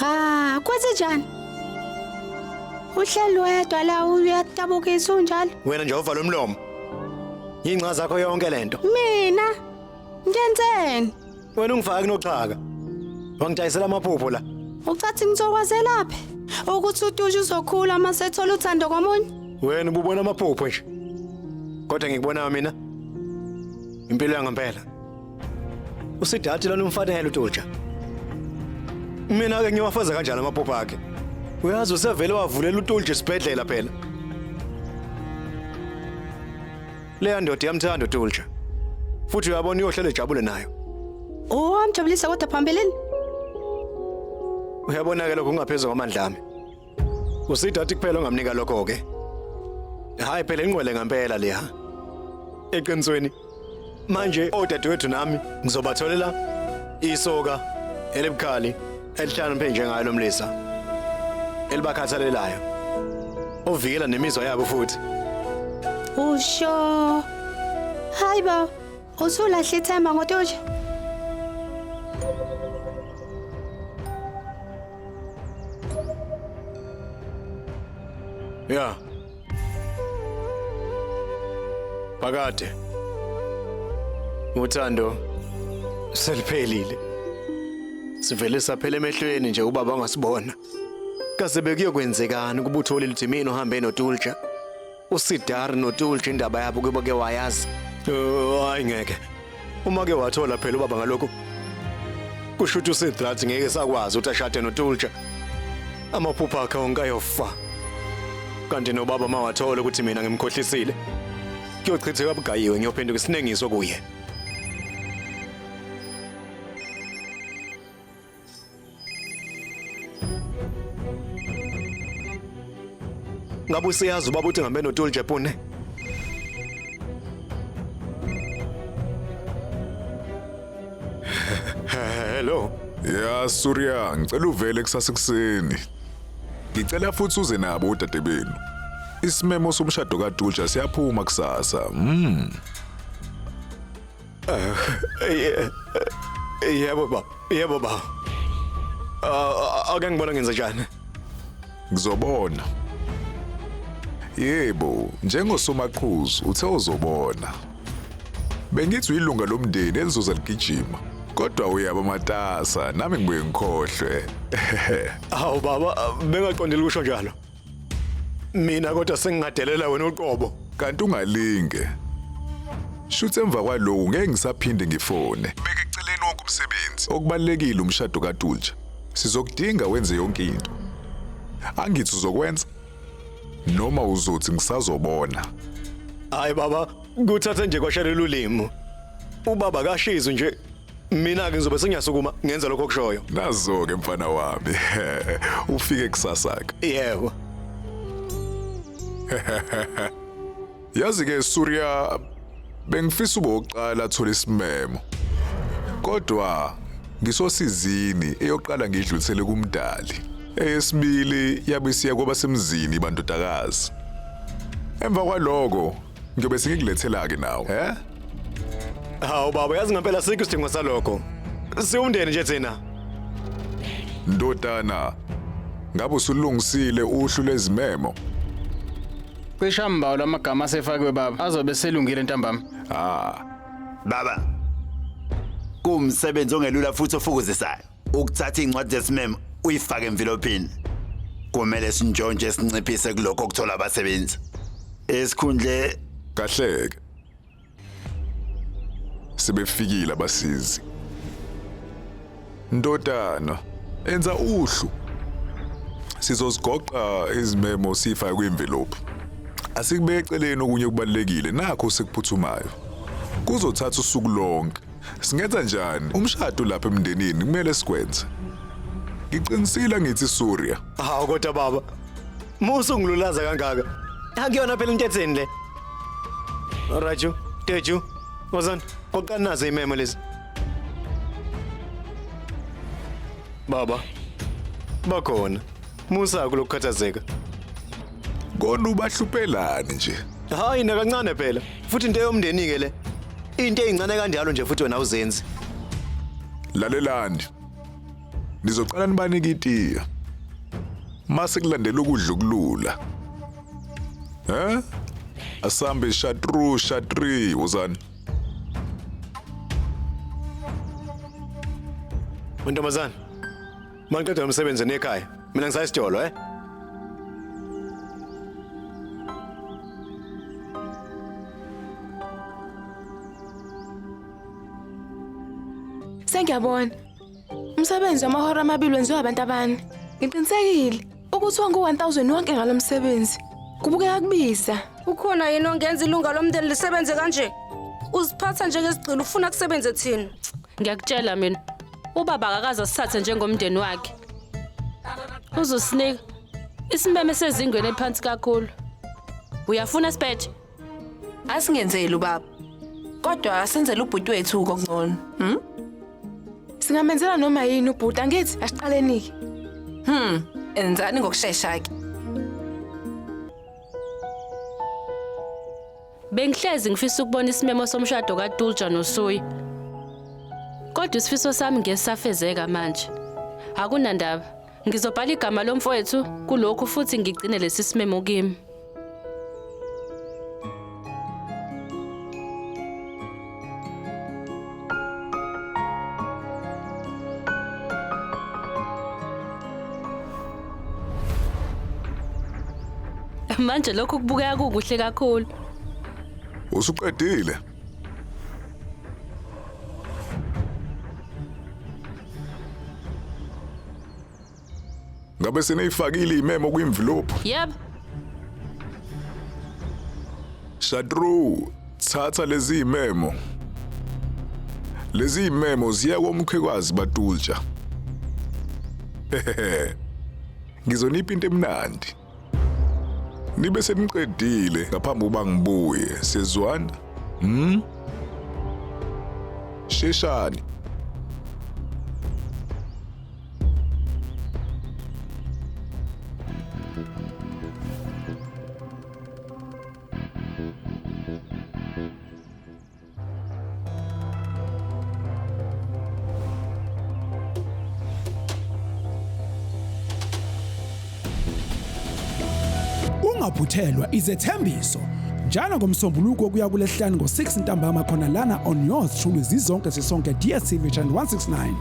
Ha, kwenze njani? Uhleli wedwa la uyatabukisa unjalo. Wena nje uvala umlomo. Yingxa zakho yonke lento. Mina ngenzeni? Wena ungifaka kunoxhaka. Wangidayisela amaphupho la. Ucathi ngizokwazelaphi ukuthi uTuju uzokhula uma sethola uthando komunye? Wena ububona amaphupho nje. Kodwa ngikubonayo mina impilo yangempela. Usidati lona umfanele uTuja. Mina ke ngiwafaza kanjani amaphupho akhe? Uyazi usevele wavulela uTulja isibhedlela phela. Leya ndoda iyamthanda uTulja. Futhi uyabona uyohlala ejabule nayo. Oh, amjabulisa kodwa phambilini. Uyabona ke lokho kungaphezulu kwamandla ami. Usidati kuphela ongamnika lokho ke. Hayi phela ingqwele ngempela leya. Eqinisweni manje odadewethu nami ngizobatholela isoka elibukhali elihlakaniphe njengayo lomlisa elibakhathalelayo ovikela nemizwa yabo futhi. Usho. Hayi bo, usulahle ithemba ngoTuju. Ya. Phakade. Uthando seliphelile. Sivele saphela emehlweni nje ubaba angasibona. Kaze bekuyokwenzekani kuba utholile ukuthi mina uhambe noTulja. USidar noTulja indaba yabo kuba ke wayazi. Oh, hayi ngeke. Uma ke wathola phela ubaba ngalokhu kusho ukuthi uSidrat ngeke sakwazi ukuthi ashade noTulja. Amaphupho akhe onke ayofa. Kanti nobaba mawathola ukuthi mina ngimkhohlisile. Kuyochitheka bugayiwe ngiyophenduka isinengiso kuye. Ngabe usiyazi ubaba uthi ngihambe noTulja Pune? Hello. Ya Surya, ngicela uvele kusasa ekuseni. Ngicela futhi uze nabo odade benu. Isimemo somshado kaTulja siyaphuma kusasa. Yebo baba, yebo baba. Ake ngibona ngenze njani. Ngizobona. Yebo, njengosomaqhuzu uthe uzobona. Bengithi uyilunga lomndeni elizoza ligijima. Kodwa uyaba matasa, nami ngibuye ngikhohlwe. Hawu baba, bengaqondile ukusho njalo. Mina kodwa sengingadelela wena uqobo. Kanti ungalinge. Shuthi emva kwaloku ngeke ngisaphinde ngifone. Beke eceleni wonke umsebenzi. Okubalekile umshado kaTulja. Sizokudinga wenze yonke into. Angithi uzokwenza noma uzothi ngisazobona. Hayi baba, kuthathe nje kwashelela ulimi. Ubaba kashizwe nje. Mina ke ngizobe sengiyasukuma ngenza lokho okushoyo. Nazo ke mfana wami. Ufike kusasa ke. Yebo. Yazi ke Surya bengifisa ube oqala athola isimemo. Kodwa ngisosizini eyoqala ngidlulisele kumdali. Eyesibili yabe isiya kwabasemzini bandodakazi. Emva kwaloko ngiyobe sengikulethela ke nawe, he? Hawu baba, yazi ngempela sikho isidingo salokho. Siwumndeni nje thina. Ndodana, ngabe usulungisile uhlu lwezimemo? Cishe ambalwa amagama asefakiwe baba azobe selungile ntambama. Ah, Baba, kuwumsebenzi ongelula futhi ofukuzisayo ukuthatha iy'ncwadi zesimemo uyifake emvilophini. Kumele sintshontshe sinciphise kulokho okuthola abasebenzi. Esikhundle kahleke. Sebefikile abasizi. Ndodana, enza uhlu. Sizozigoqa izimemo sifake kwimvelophu. Asikubeke eceleni okunye okubalulekile nakho sekuphuthumayo. Kuzothatha usuku lonke. Singenza njani? Umshado lapha emndenini kumele sikwenze. Ngiqinisile ngithi Surya. Hawu kodwa baba. Musa ungilulaza kangaka. Akuyona phela into etheni le. Raju, Teju, Ozan, qoqani nazo imemo lezi. Baba, bakhona. Musa kulokukhathazeka. Kona ubahluphelani nje? Hayi nakancane phela. Futhi into yomndeni ke le. Into ezincane kanjalo nje futhi wena awuzenzi. Lalelani. Nizoqala nibanike itiye. Mase kulandela ukudla okulula. Eh? Asambe shatru shatri wozani. Ntombazana. Maniqeda umsebenzi nekhaya. Mina ngisayisitolo eh. Sengiyabona. Umsebenzi wamahora amabili wenziwa abantu abane. Ngiqinisekile ukuthi wonke u-1000 wonke ngalo msebenzi. Kubukeka kubiza. Ukhona yini ongenza ilunga lomndeni lisebenze kanje? Uziphatha njengesigqila ufuna kusebenze thina. Ngiyakutshela mina. Ubaba akakaze asithathe njengomndeni wakhe. Uzosinika isimeme sezingweni ephansi kakhulu. Uyafuna siphethe? Asingenzeli ubaba. Kodwa asenzele ubhuti wethu okungcono. Singamenzela noma yini ubhuti angithi asiqaleni-ke. Enzani ngokushesha ke. Bengihlezi ngifisa ukubona isimemo somshado kaDulja noSuyi. Kodwa isifiso sami ngesafezeka manje. Akunandaba. Ngizobhala igama lomfowethu kulokhu futhi ngigcine lesi simemo kimi. Manje lokhu kubukeka kukuhle kakhulu. Usuqedile. Ngabe seniyifakile imemo kwimvilophu? Yebo. Shatru, thatha lezi imemo. Lezi imemo ziya komkhwekazi baTulja. Ngizonipha into emnandi. Nibe seniqedile ngaphambi kuba ngibuye. Siyezwana? Hmm? Sheshani. Ungaphuthelwa izethembiso njalo ngomsombuluko kuya kulesihlanu ngo-6 ntambama khona lana on yours truly zizonke sisonke DStv channel 169.